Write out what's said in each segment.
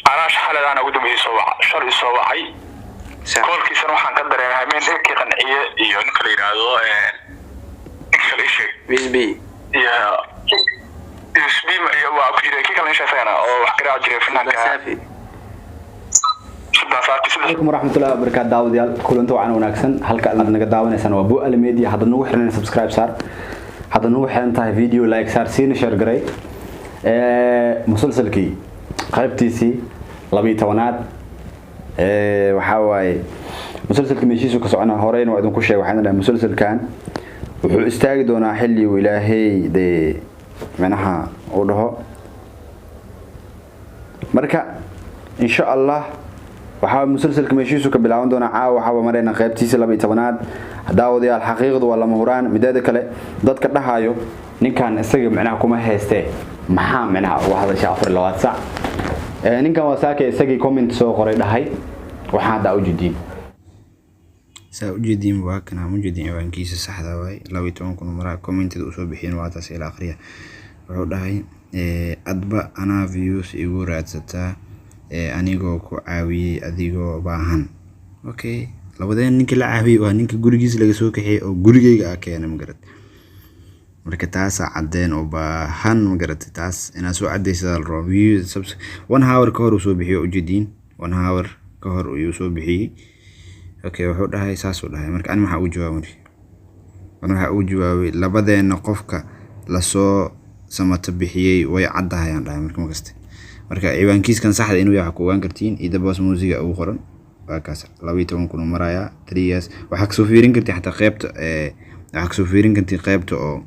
Anaa xaladaan ugu dambeysay soo waca, shalay soo wacay. Koolkiisana waxaan ka dareemay habeen eekii qanciye iyo ninka la yidhaahdo, ninka kale isheeg. Wisby. Iyo usb iyo waa ku jiray kii kale isha isagana oo wax garaaci jiray fanaanka. Saafi. Saddex saati saddex. Alaykum waraxmatullahi wabarakaatu, daawadayaal, kulanto wacan wanaagsan. Halka aad naga daawanaysaan waa Bu'aal Media. Hadda nagu xiran subscribe saar, hadda nagu xiran tahay video like saar, siina share garay. Musalsalkii qaybtiisii 12aad waxaa waaye musalsalka meeshiisu ka socona. Horeyna waa idinku sheegay, waxaan dhahay musalsalkan wuxuu istaagi doonaa xilli uu Ilaahay dee micnaha uu dhaho. Marka insha Allah waxaa musalsalka meeshiisu ka bilaaban doonaa caawa. Waxaaba marayna qaybtiisa 12aad. Daawadayaal, xaqiiqdu waa lama huraan. Mideeda kale, dadka dhahayo ninkan isaga micnaha kuma haystee, maxaa micnaha uga hadasha 24 sac? Ninkan waa saake, isagii comment soo qoray dhahay waxaan hadda ujeediin. Saa ujeediin, waa kana mujeediin ciwaankiisa saxda waay, 12,000 maraa. Commentada usoo bixiyeen waa taas, ila akhriya. Wuxuu dhahay, "Adba anaa views igu raadsataa, anigoo ku caawiyey adigoo baahan." Okay, labadeen ninka la caawiyey waa ninka gurigiisa laga soo kaxeeyey oo gurigeyga ah keenay, magarat? Marka taasaa cadeen oo baahan, magaratay? Taas inaad soo cadeysadaa la rabaa. Views one hour ka hor uu soo bixiyo, ujeediin, one hour ka hor ayuu soo bixiyey. Okay, wuxuu dhahay, saasuu dhahay. Marka ani maxaa ugu jawaabay? Marka ani waxaa ugu jawaabay, labadeena qofka lasoo samata bixiyey way caddahay, aan dhahay. Marka makaste, marka ciwaankiiskan saxda inuu yahay waxaa ku ogaan kartiin ida boss musiga ugu qoran, waa kaas. 12,000 uu marayaa, 3 years. Waxaa kasoo fiirin kartiin xataa qeybta, waxaa kasoo fiirin kartiin qeybta oo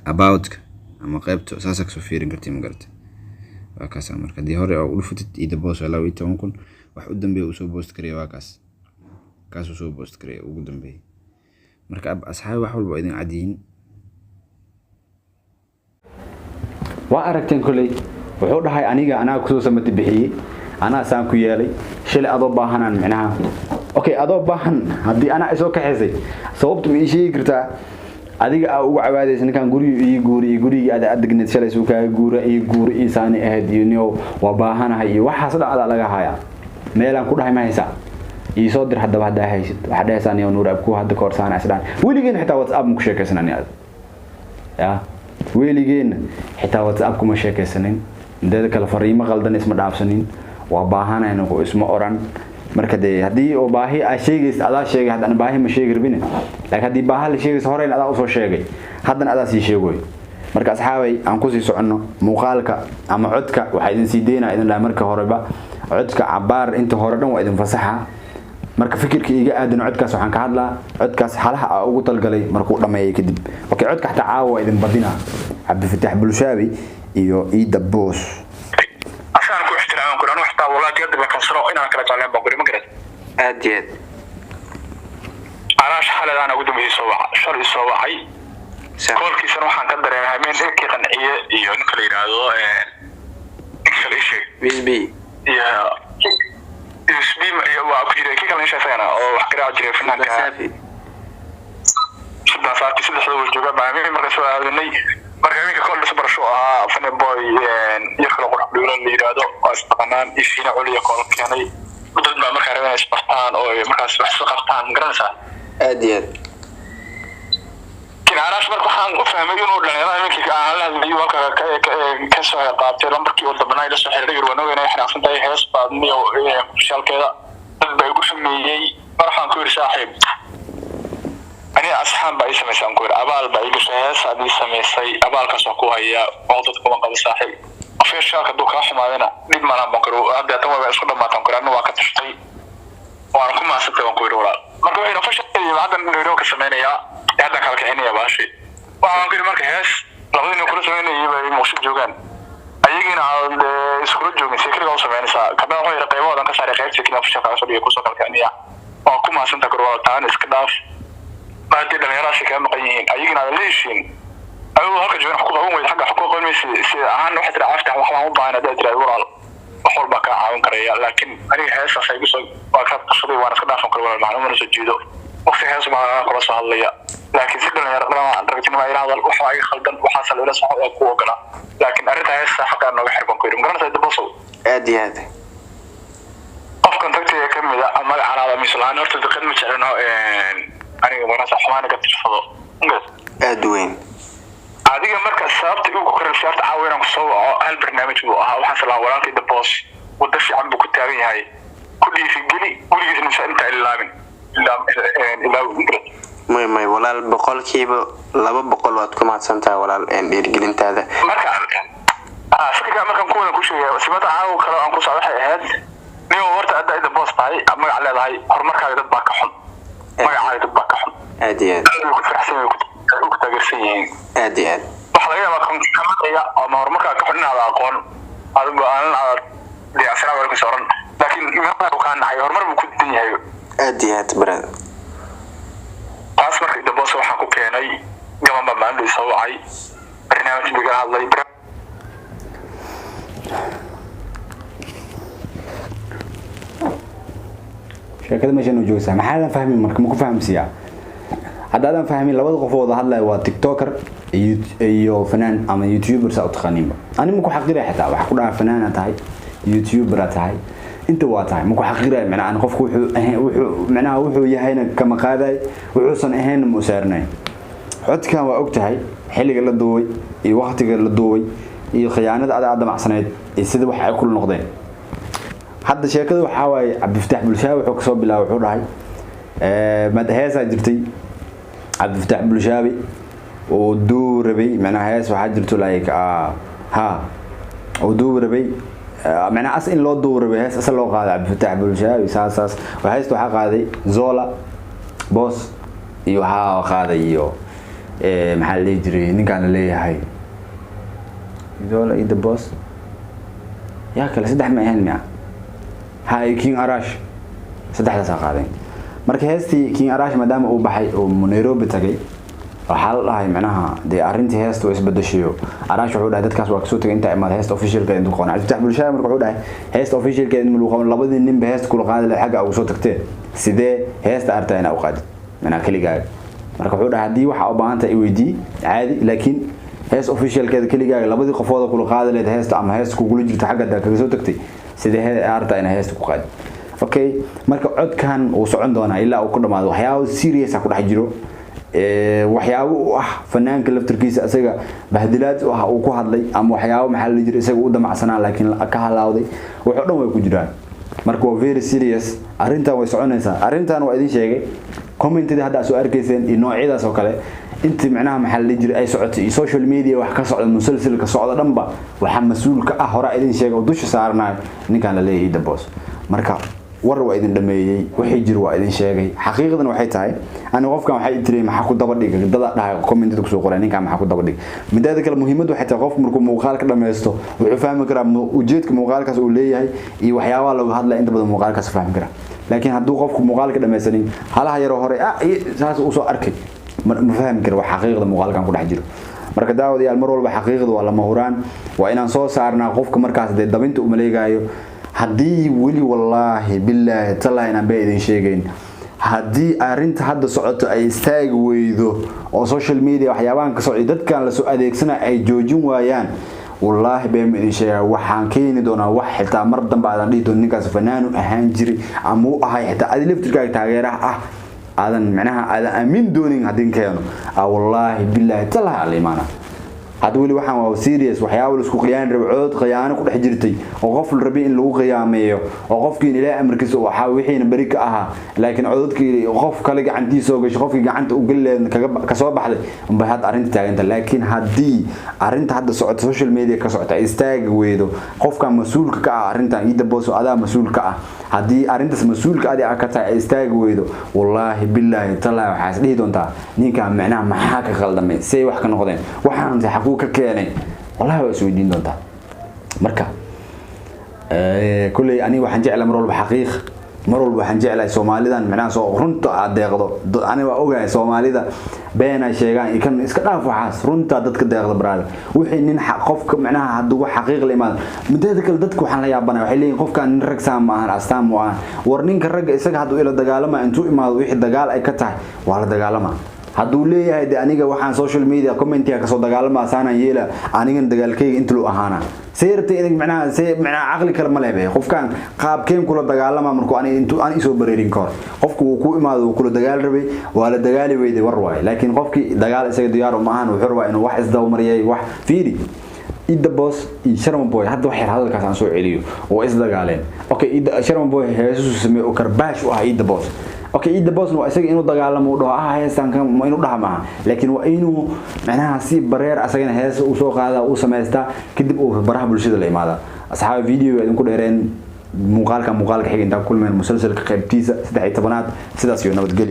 aboutka ama qeybta saasaa kasoo fiirin kartiin, magarata? Waa kaasa. Marka haddii hore oo udhufatid, ida boss waa 12,000. Wax u dambeeya uu soo post gareeya waa kaas, kaasuu soo post gareeya ugu dambeeyay. Marka asxaabi, wax walba waa idin cadyihiin. Waa aragteen kolley, wuxuu dhahay aniga anaa kusoo samati bixiyey, anaa saan ku yeelay shalay adoo baahanaan micnaha. Okay, adoo baahan haddii anaa isoo kaxaysay, sababta ma ii sheegi kartaa adiga aa ugu cawaadaysa ninkan gurigii ii guuri iyo gurigii aad aad degneed shalay suu kaaga guura ii guuri ii saani ahayd iyo niyow waa baahanahay iyo waxaas dhan adaa laga hayaa? Meelaan ku dhahay ma haysaa? Ii soo dir haddaba haddaa haysid. Waxaa dhehaysaa niyow Nuur Abku hadda ka hor saana isdhaan. Weligeen xitaa WhatsApp ma ku sheekaysanan aad ya, weligeenna xitaa WhatsApp kuma sheekaysanin. Mideeda kale, fariimo qaldan isma dhaafsanin, waa baahanayna ku isma oran. Marka dee haddii oo baahi aa sheegaysa, adaa sheegay. Haddana baahi ma sheegi rabine, laakiin haddii baaha la sheegaysa, horeyna adaa usoo sheegay, haddana adaa sii sheegoy. Marka asxaabay, aan kusii soconno muuqaalka ama codka. Waxaa idin sii deynaa, idin dhahay marka horeba, codka cabaar inta hore dhan waa idin fasaxa. Marka fikirka iga aadan codkaas, waxaan ka hadlaa codkaas xalaha aa ugu talgalay markuu dhammeeyay kadib. Okay, codka xataa caawa waa idin badinaa, Cabdifataax Bulshaabi iyo Iida Boos. Asaan ku ixtiraaman kuri anu xitaa wallahi diyada ba kansano inaan kala jecleen baan kuri, ma garat? Aad iyo aad. Anaa xaladaan ugu dambeysay soo waca, shalay soo wacay. Koolkiisana waxaan ka dareemay habeen eekii qanciye iyo ninka la yidhaahdo, ninka kale isheeg. Wisby. Iyo usb iyo waa ku jiray kii kale isha isagana oo wax garaaci jiray fanaanka. Saafi. Saddex saati saddexda wuu joogaa baa habeen marka soo aadanay. Marka habeenka kool dhis barasho ahaa fane boy yar kale qurux dhuulan la yidhaahdo waa isdhaqanaan iyo fiina coliya kool keenay. Dad baa markaa rabeen isbartaan oo markaas wax isla qabtaan, ma garanaysaa? Aad iyo aad. Kinaarash marka waxaan u fahmay inuu dhalinyarada habeenkii aan la hadlayo halka ka soo qaatay lambarkii oo dabnaa ila soo xiriiray. Waan ogeynay xanaaqsan tahay, hees baad niyo shaalkeeda dad baa igu sameeyey. Mar waxaan ku yidhi, "Saaxiib, aniga asxaan baa ii samaysay," aan ku yidhi, "abaal baa ii gashay, hees aad ii samaysay, abaalkaas waan ku hayaa oo dad kuma qabo saaxiib. Officialka hadduu kaa xumaadana dhib malaan," baan ku yidhi. "Hadda tan waa isku dhamaataan," ku yidhi, "anna waa ka tashtay, waana ku mahadsantahay," waan ku yidhi, "walaal." Marka wuxuu yidhi official haddan Nairobi ka sameynayaa ee haddan kala kicinaya baashi. Waxaan ku yidhi, marka hees labadii nin kula sameynayay bay Muqdisho joogaan, ayagiina aan dee iskula joogin, see keligaa u sameynaysaa? Kabaa wuxuu yidhi qaybahoodan ka saaray qaybtii keliya officialka kasoo dhigay, kusoo kala kicinaya. Waa ku mahadsantahay kor walaal, taana iska dhaaf. Ma haddii dhalinyaradaasi kaga maqan yihiin, ayagina aad la heshiin, adigu halka joogan wax ku qaban weyd, xagga wax ku qaban maysi. Si ahaan waxay tiri caafta wax baan u baahan haddaad tiraahdo, walaal, wax walbaa kaa caawin karaya, laakiin aniga heestaas ay igu soo waa ka tashaday, waan iska dhaafan kara walaal, macna mana soo jiido waqti hees baan kula soo hadlaya. Laakiin si dhalinyaro dhalama ragtinimo ila hadal, wax waa iga khaldan, waxaasa la ila soco, waa ku ogolaa, laakiin arrinta heesta xaqaa nooga xir, baan ku yidhi. Ma garanaysaa, Dabosow? Aad iyo aad. Kamid a magacaanaada mislahaan horta daqad ma jeclino aniga marasa xumaana ka tirsado. Aada weyn. Adiga marka sababta igu koraysa horta caawa inaan kusoo waco hal barnaamij buu ahaa. Waxaan salaa walaalkay The Boss waddo fiican buu ku taagan yahay, ku dhiirigeli weligiis nisa intaa ilaabin ilaawin. May walaal, 200% waad ku mahadsan tahay walaal dhiirigelintaada. Marka fikirka markaan ku wada ku sheegaya sibada caawa kale aan ku socdo waxay ahayd nin horta hadda The Boss tahay, magac leedahay, horumarkaaga dad baa ka xun, magacaaga dad baa ka xun. Aad iyo aad. Aad bay ku faraxsan yihiin, ku taageersan yihiin. Aad iyo aad. Waxaa laga yaabaa kankamadaya ama horumarkaa ka xun inaad aqoon adigu aanan aad dee assalaamu calaykum sooran, laakiin meelaa kaa naxay horumar buu ku didan yahay. Aad iyo aad, brother. Taas marka The Boss waxaan ku keenay gaban baa maalinta isoo wacay, barnaamij buu igala hadlay. Sheekada meeshan u joogsaa maxaadan fahmin? Marka ma ku fahamsiiyaa? Haddaadan fahmin, labada qof oo wada hadlaya waa tiktoker iyo fanaan ama youtuber saa u taqaaniinba. Ani ma ku xaqiraya, xitaa waxaa ku dhaha fanaana tahay, youtuber tahay, inta waa tahay, ma ku xaqiraya. Macnaha ani qofku wuxuu ahayn, wuxuu macnaha wuxuu yahayna kama qaaday, wuxuusan ahaynna ma u saarnay. Codkan waa og tahay xilliga la duubay iyo waqtiga la duubay iyo khiyaanada ada damacsanayd iyo sida wax ay kula noqdeen. Hadda sheekada waxaa waaye Cabdifataax Bulshaawi wuxuu kasoo bilaabay, wuxuu dhahay mad heesaa jirtay Cabdifataax Bulshaawi oo duubi rabay. Macnaha hees waxaa jirto like ha oo duubi rabay, macnaha as in loo duubi rabay hees asa loo qaaday Cabdifataax Bulshaawi saas saas. Heesta waxaa qaaday Zola Boss iyo waxaa qaaday iyo maxaa la dhihi jiray ninkaan la leeyahay Zola iyo The Boss yaa kale, saddex ma ahayn miya? Ha, iyo King Arash, saddexdaasaa qaadeen. Marka heestii King Arash maadaama uu baxay oo Nairobi tagay, waxaa la dhahay macnaha dee arrintii heesta waa isbedeshayo. Arash wuxuu dhahay dadkaas waa kasoo tagay intaa imaada heesta officialka intuu qaban. Cabdifatax Bulshaawi marka wuxuu dhahay heesta officialka in lagu qaban labadii ninba heesta kula qaadi lahayd xagga ugu soo tagtee, sidee heesta artaa inaa u qaadid macnaha keligaaga? Marka wuxuu dhahay haddii waxaa u baahan tahay i weydii caadi, laakiin hees officialkeeda keligaaga labadii qofooda kula qaadi lahayd heesta ama heesta kugula jirta xagga hadaa kaga soo tagtay, sidee artaa inaa heesta ku qaadid? Okay, marka codkan wuu socon doonaa ilaa uu ku dhamaado. Waxyaabo serious ah ku dhex jiro, waxyaabo u ah fanaanka laftirkiisa isaga bahdilaad u ah uu ku hadlay ama waxyaabo maxaa la jira isaga u damacsanaa laakiin ka halaawday, wuxuu dhan way ku jiraan. Marka waa very serious arrintan, way soconaysaa arrintan. Waa idin sheegay commentida hadda aad soo arkayseen iyo noocyadaas oo kale intii macnaha maxaa la jiray ay socotay iyo social media wax ka socda, musalsalka socda dhanba waxaa mas-uul ka ah, hore idin sheegay oo dusha saaranayo ninkan la leeyahay The Boss. Marka war waa idin dhameeyey, wixii jir waa idin sheegay. Xaqiiqdan waxay tahay ani qofkan waxay tiri maxaa ku daba dhigay dada dhahay commentada kusoo qoray ninkan maxaa ku daba dhigay. Midaada kale muhiimaddu waxay tahay qofku markuu muuqaalka dhameysto wuxuu fahmi karaa ujeedka muuqaalkaas uu leeyahay iyo waxyaabaha looga hadlaya, inta badan muuqaalkaas fahmi karaa. Laakiin hadduu qofku muuqaalka dhameysanin halaha yaroo hore saas uu soo arkay, ma fahmi karo wax xaqiiqda muuqaalkan ku dhex jiro. Marka daawadayaal, mar walba xaqiiqda waa lama huraan, waa inaan soo saarnaa qofka markaas dee dabinta u maleegayo. Haddii weli wallaahi bilaahi tallaahi inaan bee idin sheegayn, haddii arrinta hadda socoto ay istaagi weydo oo social media waxyaabahan ka socday dadkan lasoo adeegsana ay joojin waayaan, wallaahi been ma idin sheegaa, waxaan keeni doonaa wax xitaa mar dambe aadan dhihi doonin ninkaas fanaanu ahaan jiray ama u ahay, xitaa adi laftirkaaga taageeraha ah aadan macnaha aadan aamin doonin haddii keeno. Wallaahi bilaahi tallaahi alla imaana. Hadda weli waxaan waa serious, waxyaabo la isku khiyaani rabo, codod khiyaano ku dhex jirtay oo qof la rabay in lagu khiyaameeyo oo qofkiina ilaahay amarkiisa uu ahaa wixiina beri ka ahaa, laakiin cododkii qof kale gacantiisa soo gashay, qofkii gacanta u geli lahayd kaga kasoo baxday unbay hadda arrinta taaganta. Laakiin haddii arrinta hadda socota social media ka socota ay istaagi weydo, qofka mas-uulka ka ah arrintan ida booso adaa mas-uul ka ah, haddii arrintaas mas-uulka adi ka tahay ay istaagi weydo, wallaahi bilaahi tallaahi waxaa is dhihi doontaa ninkan macnaha maxaa ka khaldamay, say wax ka noqdeen, waxaan xaguu ka keenay, wallahi waa isweydiin doontaa. Marka kulley aniga waxaan jeclahay mar walba xaqiiq, mar walba waxaan jeclahay Soomaalidan macnaha soo runta aad deeqdo. Aniga waa ogahay Soomaalida been ay sheegaan iyo kan iska dhaaf, waxaas runta dadka deeqda brother. Wixii nin qofka macnaha hadduu wax xaqiiq la imaado. Mideeda kale dadku waxaan la yaabanahay waxay leeyihiin qofkan nin rag saam ma ahan, astaan ma ahan. War ninka ragga isaga hadduu ila dagaalama intuu imaado wixii dagaal ay ka tahay waa la dagaalama. Hadduu leeyahay de aniga waxaan social media commentiga kasoo dagaalama saanaan yeela, anigana dagaalkayga inta loo ahaana See rabtay in macnaha, see macnaha caqli kale ma leh qofkan, qaabkeen kula dagaalama markuu ani intuu aan isoo bareerin kor. Qofku uu ku imaado, uu kula dagaal rabay, waa la dagaali weyday, war waay. Laakiin qofkii dagaal isaga diyaar uma ahan, wuxuu rabaa inuu wax isdawmariyay. Wax fiiri, Ida Boss iyo Sharma Boy hadda wax yar hadalkaas aan soo celiyo oo isdagaaleen. Okay, Ida Sharma Boy heesusu sameeyay oo karbaash u ah Ida Boss. Okay, Ida Boss waa isaga inuu dagaalamo, uu dhaho ah heestan kan ma inuu dhaha maaha, laakiin waa inuu macnaha si bareer asagana heesa uu soo qaadaa, uu samaystaa, kadib uu baraha bulshada la imaadaa. Asxaabi, video idinku dheereen. Muuqaalka xiga intaan kulmeen, musalsalka qaybtiisa 13aad, sidaas iyo nabadgelyo.